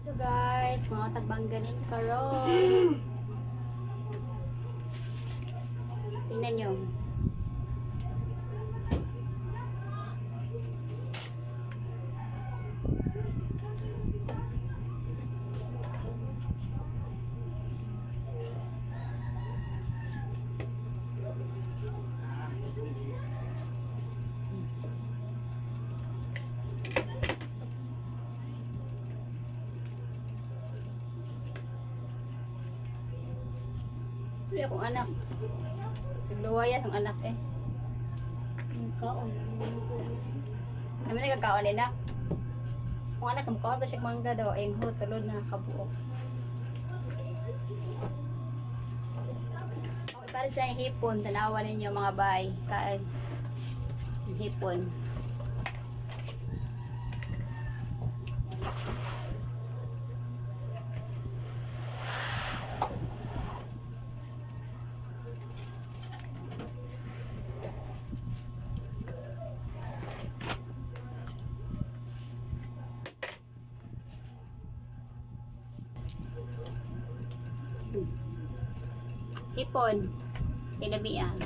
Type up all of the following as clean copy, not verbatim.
Ito guys, mga tagbangganin karon. Tingnan nyo. Tuloy akong anak. Nagluwaya akong anak eh. Ang kaon. Kami nagkakaon nila. Kung anak, kumakaon pa siya mangga daw. Ay, huro tulod na kabuok. Okay, para sa hipon, tanawa ninyo mga bay. Kain. Hipon. Hipon. Tinabian.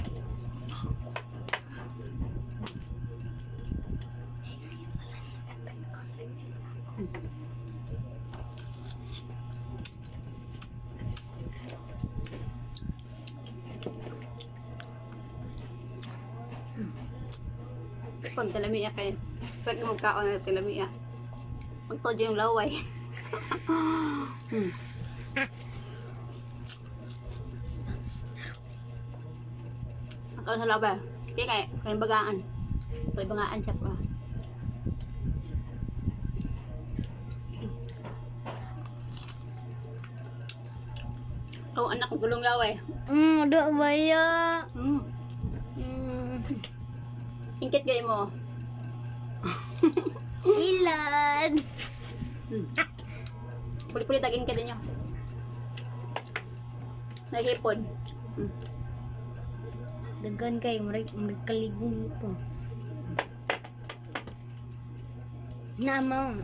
Hipon, tilamia kayo. Swag mo kaon na tilamia. Pagtod yung laway. Ang kaon sa laway. Kaya kaya, kalibagaan. Kalibagaan siya po. Oh, anak, gulong laway. Do baya. Ingkit gani mo. Ilan. Puli-puli tag ingkit ninyo. Naghipon. Dagan kay murag murag kaligong po. Nama.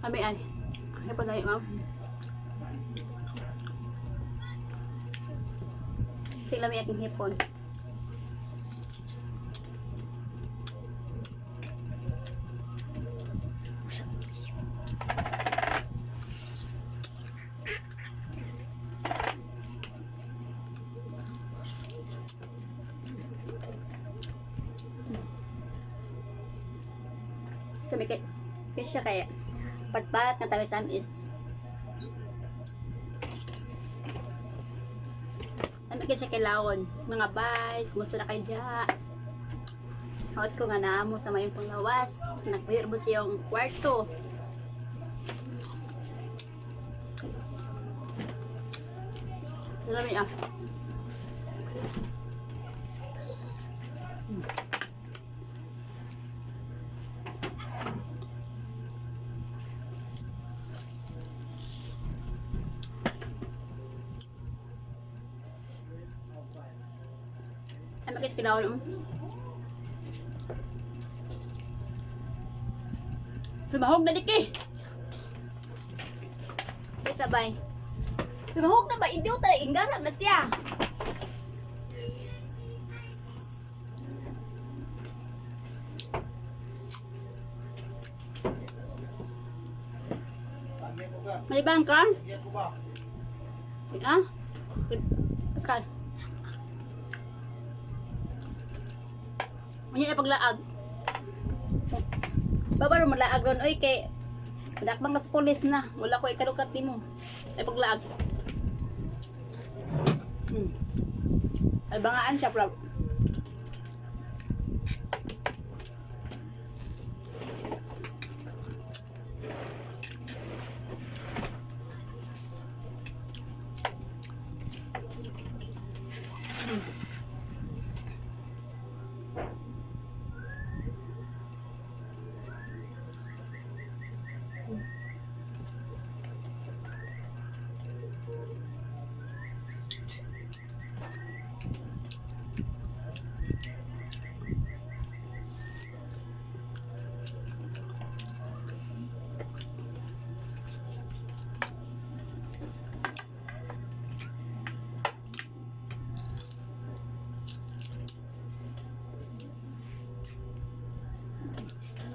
Kami ay. Hipon tayo nga. Sila may aking hipon. Kami kay kay siya kaya patpat nga tamis amis. Kami kay siya kilawon. Mga bay, kumusta na kayo dya? Hot ko nga naamo sa mayong panglawas. Nagpahirbo siya yung kwarto. Marami ah. Ay, magkis kilawon. Sumahog na diki. Wait, sabay. Sumahog na ba? Idiot talaga. Ingara na siya. Malibang ka? Ah? Pascal. Unya na paglaag. Babaro malaag ron oy kay madakbang ka sa pulis na. Wala ko ikalukat nimo. Ay paglaag. Ay bangaan siya prab.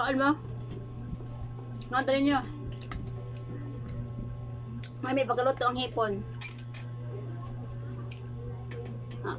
Kaon mo? Nga dali nyo. May may pagkaluto ang hipon. Ah.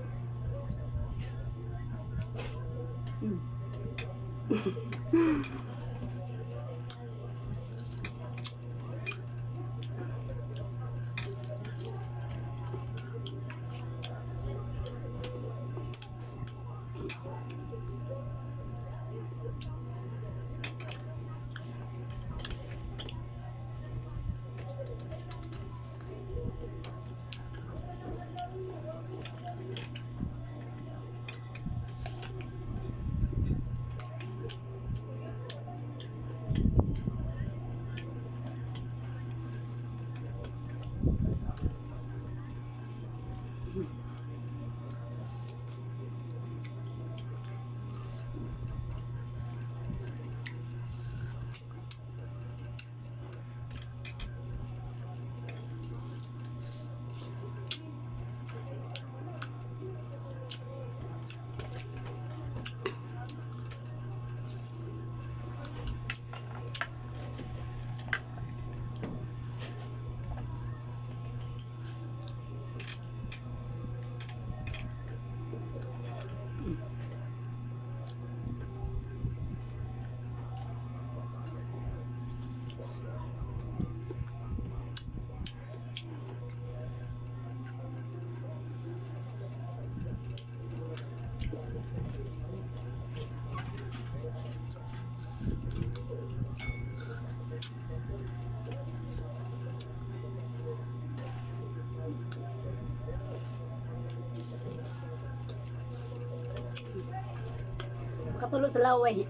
Makatulo sa laway.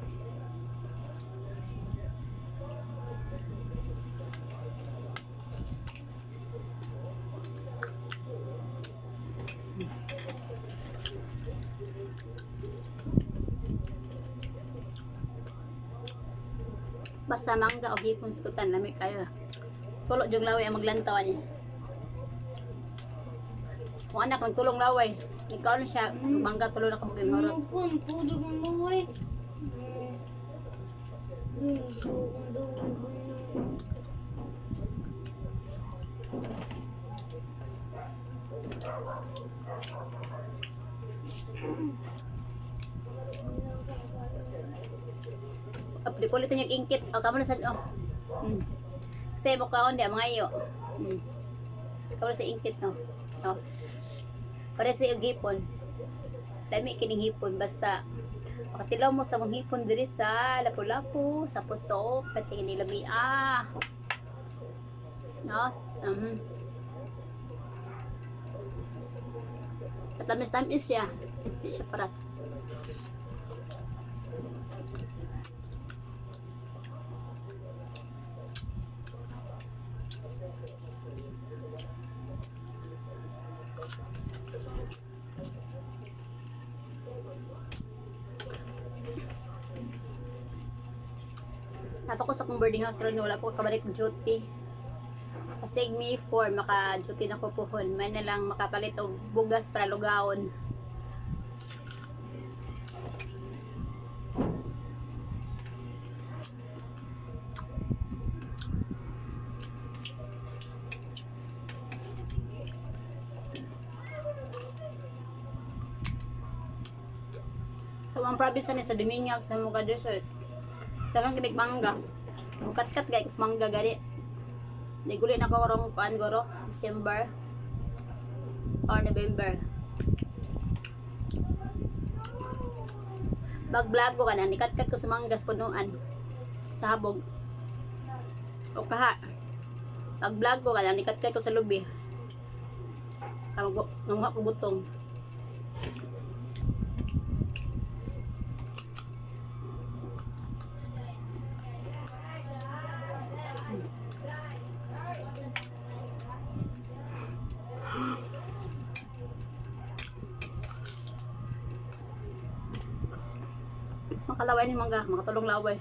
Basta mangga o hipon skutan lami kayo. Tulo jung laway ang maglantaw ani. Kung anak nagtulong laway, ikaw na siya, mangga tulo na kabugin horot. Nukun, pudo kong luwi. Up, di kulitan yung ingkit. O, kamo na sa, oh. Kasi mo kaon di, mga iyo. Kamo na sa ingkit, no. Oh. Pare sa iyong hipon. Lami kining hipon. Basta, makatilaw mo sa mong hipon diri sa Lapu-Lapu, sa Pusok, pati ni lami ah. No? Katamis-tamis siya. Hindi siya parat. Tapos ko sa akong boarding house ron, wala po kabalik duty. Kasi May 4, maka-duty na ko puhon. May na lang makapalit og bugas para lugawon. Sa mga province ni sa Dumingag, sa Muga Desert. Daghang kinig mangga. Mukat-kat gay kus mangga gani. Niguli na ko rong kuan goro, December or November. Bag-vlog ko kana, nikat-kat ko sa mangga punuan sa habog. O kaha. Pag-vlog ko kana, nikat-kat ko sa lubi. Kamag ngamuha ko butong. Makalaway ni mangga, makatulong laway.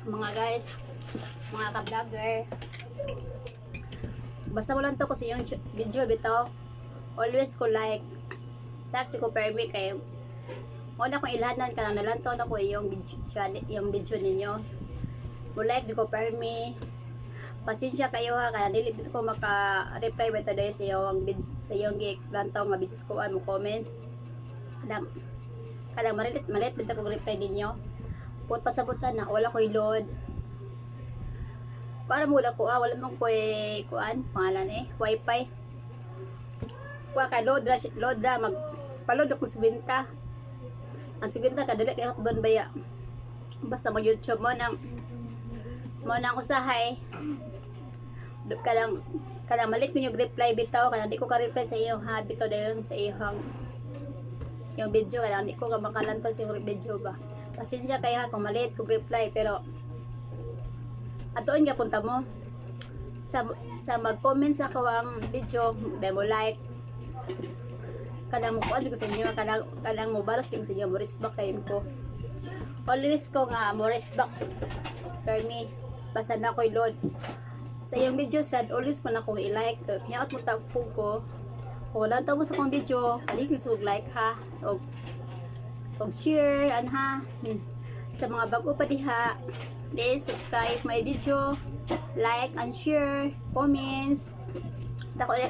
Mga guys, mga ka-vlogger. Basta mo lang to kasi yung video bitaw. Always ko like. Tak ko permi kay mo na kong ilhanan ka na nalantaw na ko yung video ninyo. Mo like ko permi. Pasensya kayo ha, kaya dili ko maka-reply ba today sa iyong lantaw nga videos ko mo comments. Kanang kanang marilit malit bitaw ko reply ninyo. Put pasabutan na wala ko'y load. Para mo wala ko ah, wala man ko'y kuan, pangalan eh, wifi. Kuha kay load ra, load ra mag paload ako 70. Ang 70 kadali kay doon baya. Basta mag YouTube mo nang usahay. Kanang malik ninyo reply bitaw, kanang di ko ka-reply sa iyong ha bitaw dayon sa iyong yung video, kanang di ko ka makalantaw sa iyong video ba. Pasensya kayo ha kung maliit ko reply, pero atuon ka punta mo sa mag-comment sa ako ang video demo like, kanang mo kuan sa inyo, kanang mo baros sa inyo, mo respect kayo ko. Always ko nga mo respect permi basta na ko'y load sa iyong video sad, always man akong i-like. Hinaot mo tagpo ko kung wala mo sa akong video, balik mo like ha, og share anha. Sa mga bago pa diha, please subscribe my video, like and share, comments. Dako.